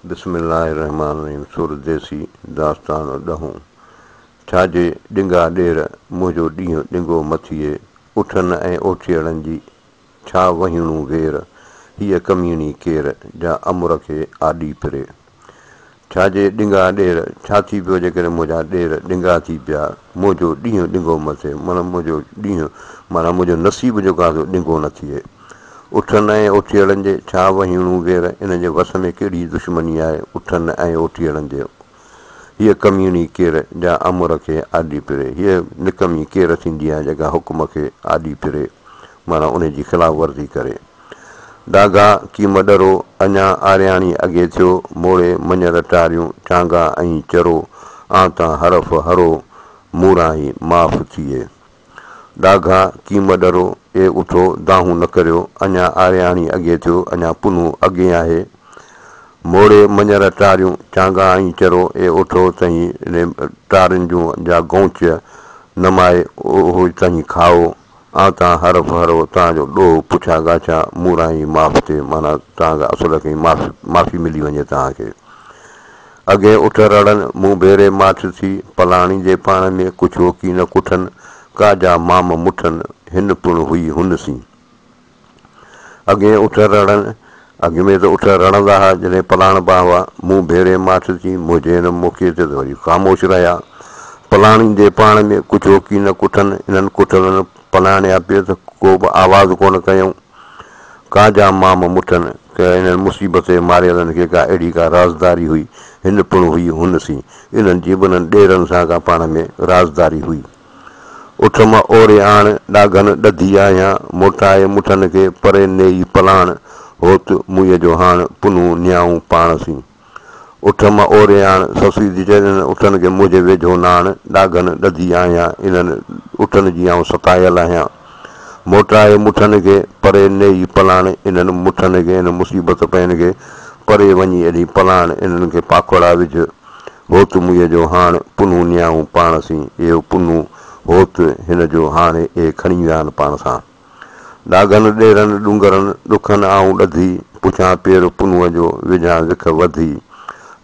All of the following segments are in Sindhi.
بسم الله الرحمٰن الرحيم سر ديسي داستان ڏهون ڇا جي ڏنگا ڏير منهنجو ڏينهن ڏنگو مٿيئي اٺن ۽ اوٺيئڙن جي ڇا وهيڻو وير هيء ڪميڻي ڪير جا امر کي آڏي ڦري ڇا جي ڏنگا ڏير ڇا ٿي پيو جيڪڏهن منهنجا ڏير ڏنگا ٿي پيا منهنجو ڏينهن ڏنگو مٿي معنيٰ منهنجو ڏينهن معنيٰ منهنجو نصيب جيڪو آهي سو ڏنگو نه ٿئي. اٺن ۽ اوٺيئڙن جي ڇا وهيڻو وير، انهن جي وس ۾ ڪهڙي دشمني آهي اٺن ۽ اوٺيئڙن جي. هيء ڪميڻي ڪير، جا امر کي آڏي ڦري. هيء نڪمي ڪير ٿيندي آهي جيڪا حڪم کي آڏي ڦري، معنيٰ انهي جي خلاف ورزي ڪري. ڏاگها ڪيم ڏرو، اڃا آرياڻي اڳي ٿيو، موڙي مڃر ٽاريون، چانگا ۽ چرو، آن تان حرف هرو، موران ئي معاف ٿئي. ڏاگها، ڪيم ڏرو، اي اٿو، دانهون نه ڪريو، اڃا آرياڻي اڳي ٿيو، اڃا پنهون اڳي آهي. موڙي مڃر ٽاريون، چانگا ۽ چرو، اي اٿو، تهين انهي ٽارين جون جا گونچ نمائي، اهو تهين کائو، آن تان حرف هرو، تان جو ڏوهه پڇا ڳاڇا، موران ئي معاف ٿئي، معنيٰ تان کان اصل کي ئي معافي ملي وڃي تان کي. اڳئين اٺ رڙن، مون ڀيري ماٺ ٿي، پلاڻيندي پاڻ ۾، ڪڇو ڪي نه ڪٺن، ڪا جا مام مٺن، هن پڻ هئي هن سين. اڳئين اٺ رڙن، اڳ ۾ ته اٺ رڙندا ها، جڏهن پلاڻبا هئا، مون ڀيري ماٺ ٿي، منهنجي هن موقعي تي ته وري خاموش رهيا. پلاڻيندي پاڻ ۾، ڪڇو ڪي نه ڪٺن، انهن ڪٺلن پلاڻيا پئي ته ڪو به آواز ڪونه ڪيائون. ڪا جا مام مٺن، ته انهن مصيبت جي ماريلن کي ڪا اهڙي ڪا رازداري هئي، هن پڻ هئي هن سين، انهن جي به انهن ڏيرن سان ڪا پاڻ ۾ رازداري هئي. اٺ مان اوري آڻ، ڏاگهن ڏڌي آهيان، موٽائي مٺن کي، پري نيئي پلاڻ، هوت موئي جو هاڻ، پنهون نيائون پاڻ سين. اٺ مان اوري آڻ، سسئي ٿي چئي، انهن اٺن کي منهنجي ويجهو نه آڻ، ڏاگهن ڏڌي آهيان، انهن اٺن جي آئون ستايل آهيان. موٽائي مٺن کي، پري نيئي پلاڻ، انهن مٺن کي، انهن مصيبت پين کي، پري وڃي ايڏي پلاڻ، انهن کي پاکوڙا وجهه. هوت موئي جو هاڻ، پنهون نيائون پاڻ سين، اهو پنهون، هوت، هن جو هاڻي اهي کڻي ويا آهن پاڻ سان. ڏاگهن ڏيرن ڏونگرن ڏکن آئون ڏڌي، پڇان پير پنهونء جو وجهان وک وڌي،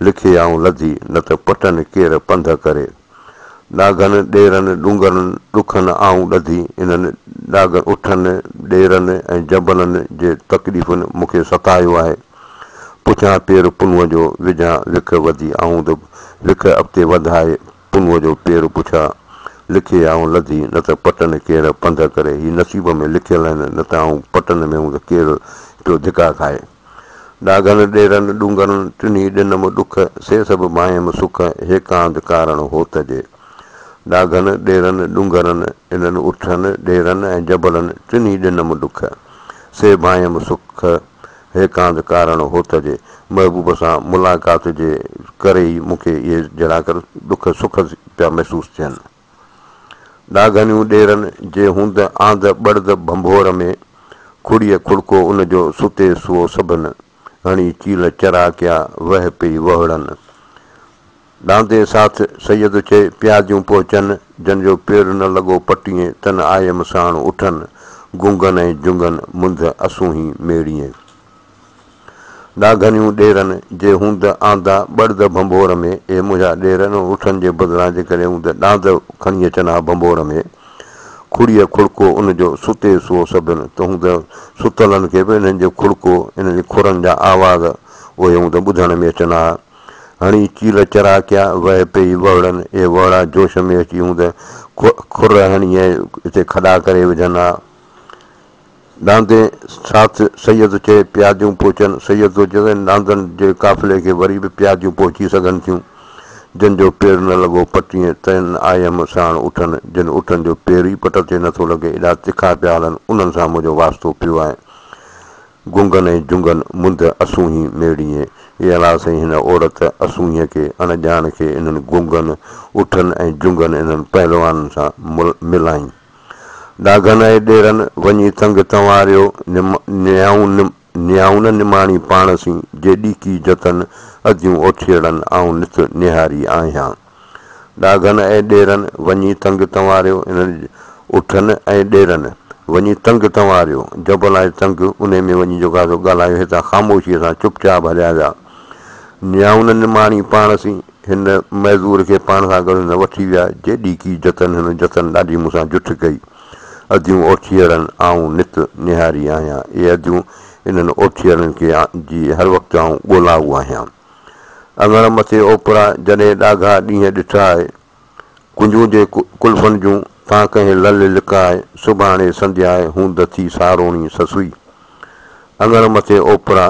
لکي آئون لڌي، نه ته پٽن ڪير پنڌ ڪري. ڏاگهن ڏيرن ڏونگرن ڏکن آئون ڏڌي، انهن ڏاگهن اٺن، ڏيرن ۽ جبلن جي تڪليفن مون کي ستايو آهي. پڇان پير پنهونء جو وجهان وک وڌي، آئون ته وک اڳتي وڌائي پنهونء جو پير پڇا، لکي آئون لڌي، نه ته پٽن ڪير پنڌ ڪري، هي نصيب ۾ لکيل آهن، نه ته آئون پٽن ۾ هوند ڪير پيو ڌڪا کائي. ڏاگهن ڏيرن ڏونگرن، ٽنهي ڏنم ڏک، سي سڀ ڀانئيم سک، هيڪاند ڪارڻ هوت جي. ڏاگهن ڏيرن ڏونگرن، انهن اٺن، ڏيرن ۽ جبلن، ٽنهي ڏنم ڏک، سي ڀانئيم سک، هيڪاند ڪارڻ هوت جي محبوب سان ملاقات جي ڪري ئي مون کي اهي جهڙاڪر ڏک سک پيا محسوس ٿين. ڏاگهنيون ڏيرن جي هوند آند ٻڙد ڀنڀور ۾، کڙيء کڙڪو ان جو ستي سوئو سڀن، هڻي چيلهه چراڪيا وهه پئي وهڙن. ڏاندي ساٿ سيد چئي پياديون پهچن، جن جو پير نه لڳو پٽيين، تن آيم ساڻ اٺن، گنگن ۽ جنگن منڌ اسونهين ميڙيين. ڏاگهنيون ڏيرن، جي هوند آندا ٻڙد ڀنڀور ۾، اي منهنجا ڏيرن اٺن جي بدران جيڪڏهن هوند ڏاند کڻي اچن ها ڀنڀور ۾، کڙيء کڙڪو ان جو ستي سو سڀن، ته هوند ستلن کي به انهن جو کڙڪو، انهن جي کرن جا آواز اهي هوند ٻڌڻ ۾ اچن ها. هڻي چيلهه چراڪيا، وهه پئي وهڙن، اهي وهڙا جوش ۾ اچي هوند کر هڻي ۽ اتي کڏا ڪري وجهن ها. ڏاندين ساٿ سيد چئي پياديون پهچن، سيد ٿو چئي ته ڏاندن جي قافلي کي وري به پياديون پهچي سگهن ٿيون. جن جو پير نه لڳو پٽينء، تن آيم ساڻ اٺن، جن اٺن جو پير ئي پٽ تي نٿو لڳي، ايڏا تکا پيا هلن، انهن سان منهنجو واسطو پيو آهي. گنگن ۽ جنگن منڌ اسونهين ميڙيين. اي الله سائين هن عورت اسونهينء کي، اڻ ڄاڻ کي انهن گنگن، اٺن ۽ جنگن انهن پهلوانن سان ملائين. ڏاگهن ۽ ڏيرن وڃي تنگ تنواريو، نيائون نه نماڻي پاڻ سين، جي ڏيڪي جتن اديون اوٺيئڙن آئون نت نهاري آهيان. ڏاگهن ۽ ڏيرن، وڃي تنگ تنواريو، انهن اٺن ۽ ڏيرن، وڃي تنگ تنواريو، جبل آهي تنگ، انهي ۾ وڃي جوڳا سو ڳالهايو، هتان خاموشيء سان چپ چاپ هليا ويا. نيائون نه نماڻي پاڻ سين، هن معذور کي پاڻ سان گڏ نه وٺي ويا، جيڏي ڪي جتن هن جتن ڏاڍي مون سان جٺ ڪئي. اديون اوٺيئڙن آئون نت نهاري آهيان، اي اديون انهن اوٺيئڙن کي جي هر وقت آئون ڳولائو آهيان. اڱڻ مٿي اوپرا جڏهن ڏاگها ڏينهن ڏٺاء، ڪنجون جي ڪلفن جون تان ڪنهن لل لڪاء، سڀاڻي سندياء هوند ٿي ساروڻي سسئي. اڱڻ مٿي اوپرا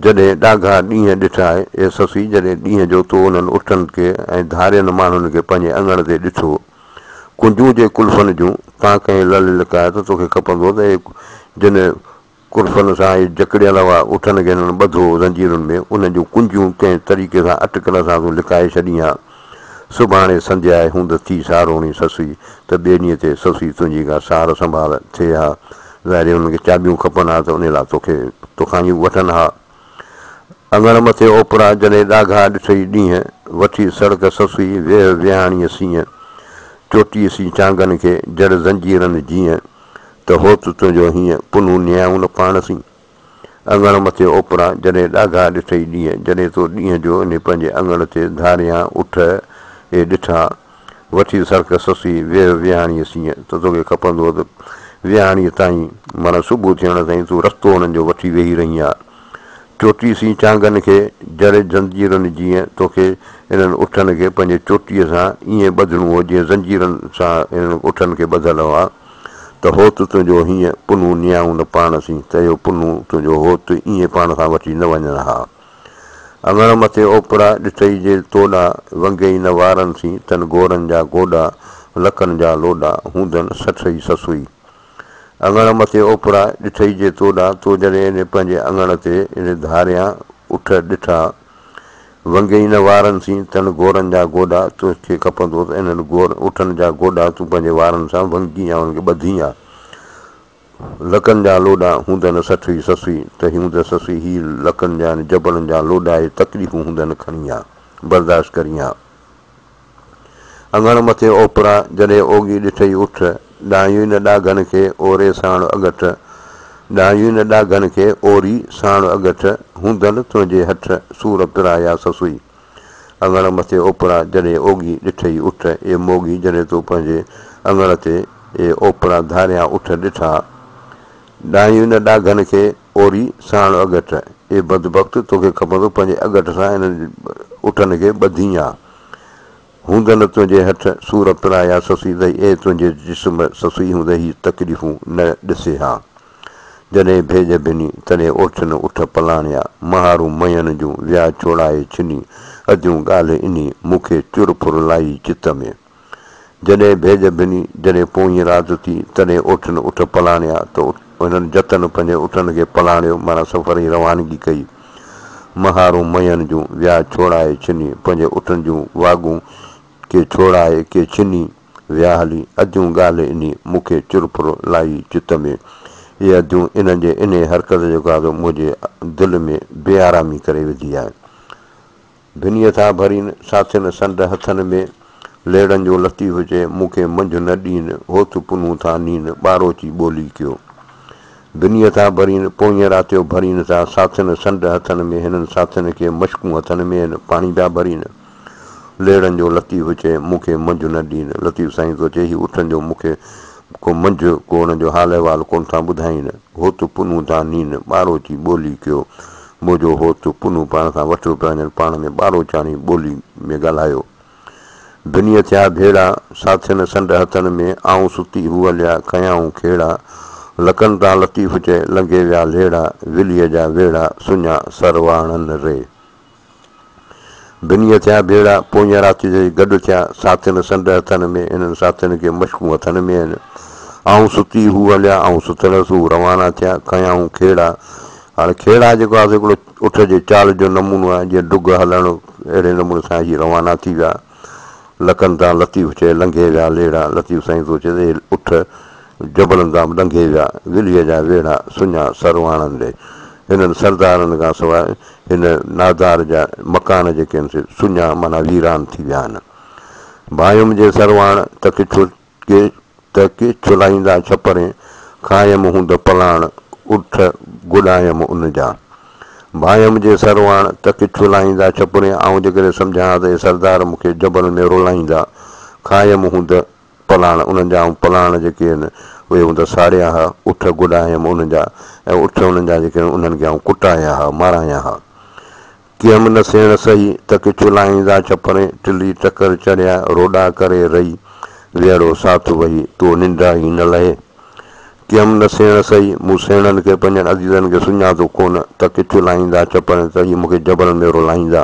جڏهن ڏاگها ڏينهن ڏٺاء، اي سسئي جڏهن ڏينهن جو تو انهن اٺن کي ۽ ڌارين ماڻهن کي پنهنجي اڱڻ تي ڏٺو، ڪنجون جي ڪلفن جون تان ڪنهن لل لڪاء ته توکي کپندو ته اهي جن ڪلفن سان اهي جڪڙيل هئا، اٺن کي هنن ٻڌو هو زنجيرن ۾، انهن جون ڪنجيون ڪنهن طريقي سان اٽڪل سان تون لڪائي ڇڏين ها. سڀاڻي سندياء هوند ٿي ساروڻي سسئي ته ٻئي ڏينهن تي سسئي تنهنجي ڪا سار سنڀال ٿئي ها. ظاهر هنن کي چاٻيون کپن ها ته انهي لاء توکي توکان ئي وٺن ها. اڱڻ مٿي اوپرا جڏهن ڏاگها ڏٺئي ڏينهن، وٺي سڙڪ سسئي ويهه ويهاڻيء سينء، چوٽيء سين چانگن کي جڙ زنجيرن جيئن، ته هوت تنهنجو هيئن پنهون نيائون نه پاڻ سين. اڱڻ مٿي اوپرا جڏهن ڏاگها ڏٺئي ڏينهن، جڏهن تو ڏينهن جو انهي پنهنجي اڱڻ تي ڌاريان اٺ اي ڏٺا، وٺي سرڪ سسي ويهه ويهاڻيء سينء، ته توکي کپندو هو ته ويهاڻيء تائين، معنيٰ صبح ٿيڻ تائين تون رستو انهن جو وٺي ويهي رهين ها. چوٽي سين چانگن کي جڙ زنجيرن جيئن توکي انهن اٺن کي پنهنجي چوٽيء سان ائين ٻڌڻو هو جيئن زنجيرن سان انهن اٺن کي ٻڌل هئا ته هوت تنهنجو هيئن پنهون نيائون نه پاڻ سين ته اهو پنهون تنهنجو هوت ائين پاڻ سان وٺي نه وڃڻ ها. اڱڻ مٿي اوپرا ڏٺئي جي توڏا ونگئي نه وارن سين تن گورن جا گوڏا لڪن جا لوڏا هوندن سٺئي سسئي. اڱڻ مٿي اوپرا ڏٺئي جي توڏا، تو جڏهن انهي پنهنجي اڱڻ تي انهي ڌاريان اٺ ڏٺا. ونگئي نه وارن سين، تن گورن جا گوڏا، توکي کپندو ته انهن گور اٺن جا گوڏا تون پنهنجي وارن سان ونگين يا انهن کي ٻڌين ها. لڪن جا لوڏا هوندن سٺئي سسئي، ته هوند سسئي هي لڪن جا يعني جبلن جا لوڏا اهي تڪليفون هوندن کڻين ها، برداشت ڪرين ها. اڱڻ مٿي اوپرا، جڏهن اوڳي ڏٺئي اٺ، ڏانهيون نه ڏاگهن کي، اوري ساڻ اڳٺ. ڏانهيون نه ڏاگهن کي، اوري ساڻ اڳٺ، هوندل تنهنجي هٺ، سور پرايا سسئي. اڱڻ مٿي اوپرا، جڏهن اوڳي ڏٺئي اٺ، اي موڳي جڏهن تو پنهنجي اڱڻ تي، اي اوپرا ڌاريان اٺ ڏٺا. ڏانهيون نه ڏاگهن کي، اوري ساڻ اڳٺ، اي بدبخت توکي کپندو پنهنجي اڳٺ سان انهن اٺن کي ٻڌين ها. هوند نه تنهنجي هٺ، سور پرايا سسئي ته اي تنهنجي جسم سسئي هوند هي تڪليفون نه ڏسي ها. جڏهن ڀيڄ ڀني، تڏهن اوٺين اٺ پلاڻيا، مهارون مئن جون ويا ڇوڙائي ڇني، اديون ڳالهه انهي، مون کي چر ڦر لائي چت ۾. جڏهن ڀيڄ ڀني، جڏهن پوئين رات ٿي، تڏهن اوٺين اٺ پلاڻيا ته انهن جتن پنهنجي اٺن کي پلاڻيو معنيٰ سفر جي روانگي ڪئي. مهارون مئن جون ويا ڇوڙائي ڇني، پنهنجي اٺن جون واڳون ڪي ڇوڙائي ڪي ڇني ويا هلي. اديون ڳالهه انهي مون کي چر ڦر لائي چت ۾. اي اديون انهن جي انهي حرڪت جيڪو آهي سو منهنجي دل ۾ بي آرامي ڪري وڌي آهي. ڀنيء ٿا ڀرين، ساٿين سنڊ هٿن ۾، ليڙن جو لطيف چئي، مون کي منجهه نه ڏين، هوت پنهون ٿا نين، ٻاروچي ٻولي ڪيو. ڀنيء ٿا ڀرين، پوئينء راتيو ڀرين ٿا، ساٿين سنڊ هٿن ۾، هنن ساٿين کي مشڪون هٿن ۾ آهن، پاڻي پيا ڀرين. ليڙن جو لطيف چئي، مون کي منجهه نه ڏين، لطيف سائين ٿو چئي، هي اٺن جو مون کي ڪو منجهه، ڪو انهن جو حال احوال ڪونه ٿا ٻڌائين. هوت پنهون ٿا نين، ٻاروچي ٻولي ڪيو. منهنجو هوت پنهون پاڻ سان وٺيو پيا وڃن، پاڻ ۾ ٻاروچاڻي ٻولي ۾ ڳالهايو. ڀنيء ٿيا ڀيڙا، ساٿين سنڊ هٿن ۾، آئون ستي هو هليا، کنيائون کيڙا. لڪن تان لطيف چئي، لنگهي ويا ليڙا، وليء جا ويڙها، سڃا سرواڻن ري. ڀنيء ٿيا ڀيڙا، پوئين رات جي گڏ ٿيا، ساٿين سنڊ هٿن ۾، هنن ساٿين کي مشڪون هٿن ۾ آهن. آئون ستي هو هليا، آئون ستل هئس، هو روانا ٿيا، کنيائون کيڙا. هاڻي کيڙا جيڪو آهي سو هڪڙو اٺ جي چال جو نمونو آهي، جيئن ڊگهه هلڻ، اهڙي نموني سان هي روانا ٿي ويا. لڪن تان لطيف چئي، لنگهي ويا ليڙا. لطيف سائين ٿو چئي ته اهي اٺ جبلن تان به لنگهي ويا، ولهيء جا ويڙها سڃا سرواڻن ڏي. هنن سردارن کان سواء هن نادار جا مڪان جيڪي آهن سي سڃا معنيٰ ويران ٿي ويا آهن. ڀانيم جي سرواڻ ته ڪي ڪي ته ڪي ڇلائيندا ڇپرين، کايم هوند پلاڻ، اٺ گڏايم ان جا. ڀانئيم جي سرواڻ ته ڪڇ لائيندا ڇپرين، آئون جيڪڏهن سمجهان ها ته اهي سردار مون کي جبل ۾ رولائيندا، کايم هوند پلاڻ، انهن جا آئون پلاڻ جيڪي آهن اهي هوند ساڙيان ها، اٺ گڏايم انهن جا ۽ اٺ انهن جا جيڪي آهن انهن کي آئون ڪٽايان ها، مارايان ها. ڪيم نه سيڻ سهي، ته ڪڇ لائيندا ڇپرين، ٽلي ٽڪر چڙهيا، روڏا ڪري رئي، ويئڙو ساٿ وهي، تو ننڊا ئي نه لهي. ڪيم نه سيڻ سهي، مون سيڻن کي پنهنجن عزيزن کي سڃاتو ڪونه، ته ڪڇ لائيندا ڇپرين، ته هي مون کي جبلن ۾ رولائيندا.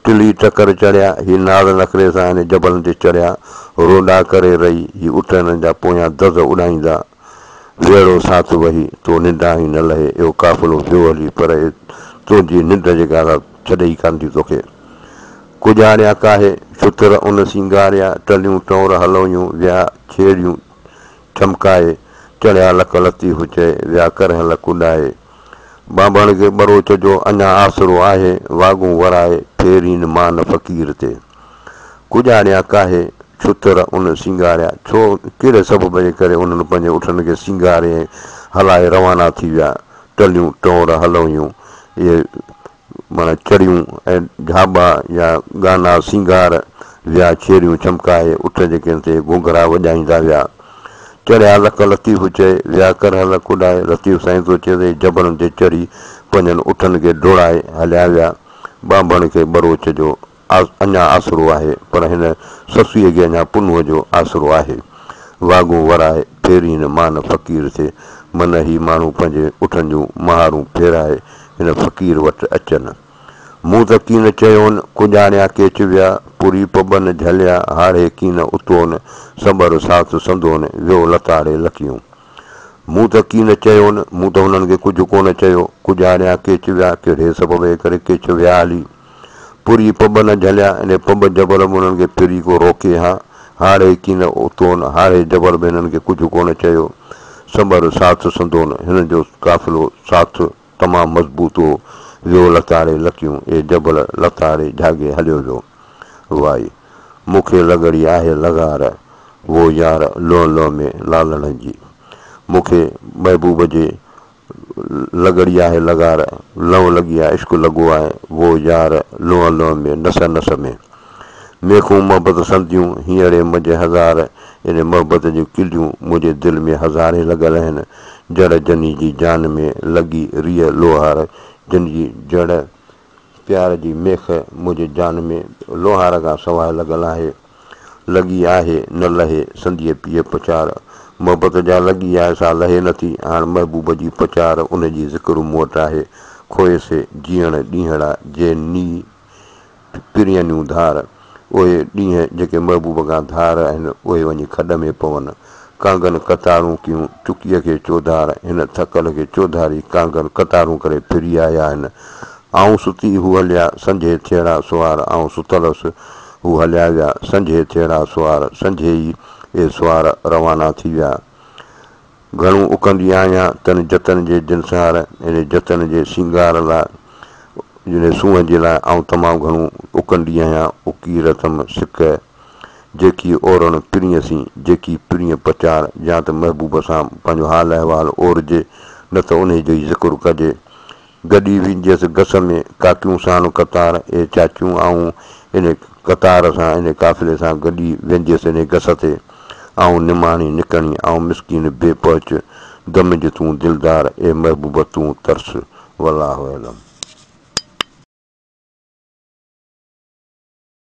ٽلي ٽڪر چڙهيا، هي ناز نخري سان هن جبلن تي چڙهيا، روڏا ڪري رئي، هي اٺ هنن جا پويان دز اڏائيندا. ويڙهو ساٿ وهي، تو ننڊان ئي نه لهي، اهو قافلو ويو هلي، پر تنهنجي ننڊ جيڪا سا ڇڏي ئي ڪانه ٿي توکي. ڪڄاڙيا ڪاهي، شتر ان سينگاريا، ٽليون ٽئونر هلويون، ويا ڇيڙيون ڇمڪائي، چڙهيا لڪ لطيف چئي، ويا ڪرهه لڪ اڏائي. ٻانڀڻ کي ٻروچ جو اڃا آسرو آهي، واڳون ورائي، ڦيرين مان فقير تي. ڪڄاڙيا ڪاهي، ڇتر ان سينگاريا، ڇو، ڪهڙي سبب جي ڪري انهن پنهنجي اٺن کي سينگاري ۽ هلائي روانا ٿي ويا، ٽليون ٽئونر هلويون، اهي معنيٰ چڙيون ۽ جهاٻا يا ڳانا سينگار ويا، ڇيريون ڇمڪائي، اٺ جيڪي تي گهنگهرا وڄائيندا ويا. چڙهيا لڪ لطيف چئي، ويا ڪرهه لڪ اڏائي، لطيف سائين ٿو چئي ته اهي جبلن تي چڙهي پنهنجن اٺن کي ڊوڙائي هليا ويا. ٻانڀڻ کي ٻروچ جو اڃا آسرو آهي، پر هن سسئيء کي اڃا پنهونء جو آسرو آهي. واڳون ورائي ڦيرين مان فقير ٿي، من هي ماڻهو پنهنجي اٺن جون مهارون ڦيرائي هن فقير وٽ اچن. مون ته ڪين چيون، ڪڄاڻيا ڪيچ ويا، پوري پٻن جهليا، هاڙهي ڪين اتون، سٻر ساٿ سندون، ويو لتاڙي لڪيون. مون ته ڪين چيون، مون ته هنن کي ڪجهه ڪونه چيو، ڪڄاڻيا ڪيچ ويا، ڪهڙي سبب جي ڪري ڪيچ ويا هلي. پوري پٻ نه جهليا، انهي پٻ جبل به انهن کي ڦري ڪو روڪي ها، هاڙهي ڪين اتون، هاڙهي جبل به هنن کي ڪجهه ڪونه چيو. سٻر ساٿ سندون، هنن جو قافلو ساٿ تمام مضبوط هو، ويو لتاڙي لڪيون، اهي جبل لتاڙي جهاڳي هليو ويو. وائي، مون کي لڳڙي آهي لغار، وو يار لونء لونء ۾ لالڻ جي. مون کي محبوب جي لڳڙي آهي لغار، لنء لڳي آهي، عشق لڳو آهي، وو يار لونء لونء ۾، نس نس ۾. ميخون محبت سنديون، هينئڙي منجهه هزار، ان محبت جون ڪليون منهنجي دل ۾ هزارين لڳل آهن، جڙ جني جي جان ۾، لڳي ريء لوهار، جن جي جڙ پيار جي ميخ منهنجي جان ۾، لوهار کان سواء لڳل آهي. لڳي آهي نه لهي، سنديء پيء پچار. محبت جا لڳي آهي سا لهي نٿي، هاڻ محبوب جي پچار، ان جي ذڪر مون وٽ آهي. کوئي سي جيئڻ ڏينهڙا، جي ني پرينيون ڌار. اهي ڏينهن جيڪي محبوب کان ڌار آهن، اهي وڃي کڏ ۾ پون. ڪانگن قطارون ڪيون، چڪيء کي چوڌار، هن ٿڪل کي چوڌاري ڪانگن قطارون ڪري ڦري آيا آهن. آئون ستي هو هليا، سنجهي ٿيڙا سوار، آئون ستل هوس، هو هليا ويا، سنجهي ٿيڙا سوار، سنجهي ئي اهي سوار روانا ٿي ويا. گهڻو اڪندي آهيان، تن جتن جي جنسار، يعني جتن جي سينگار لاء، يعني سونهن جي لاء آئون تمام گهڻو اڪندي آهيان، اڪير اٿم سڪ، جيڪي اورڻ پرينء سين، جيڪي پرينء پچار، يا ته محبوب سان پنهنجو حال احوال اورجي، نه ته انهيء جو ئي ذڪر ڪجي. گڏي وينديس گس ۾، ڪاڪيون ساڻ قطار، اي چاچيون آئون انهي قطار سان، انهي قافلي سان گڏي وينديس انهي گس تي. آئون نماڻي نڪڻي، آئون مسڪين بي پهچ، دم جي تون دلدار، اي محبوب تون ترس. والله اعلم.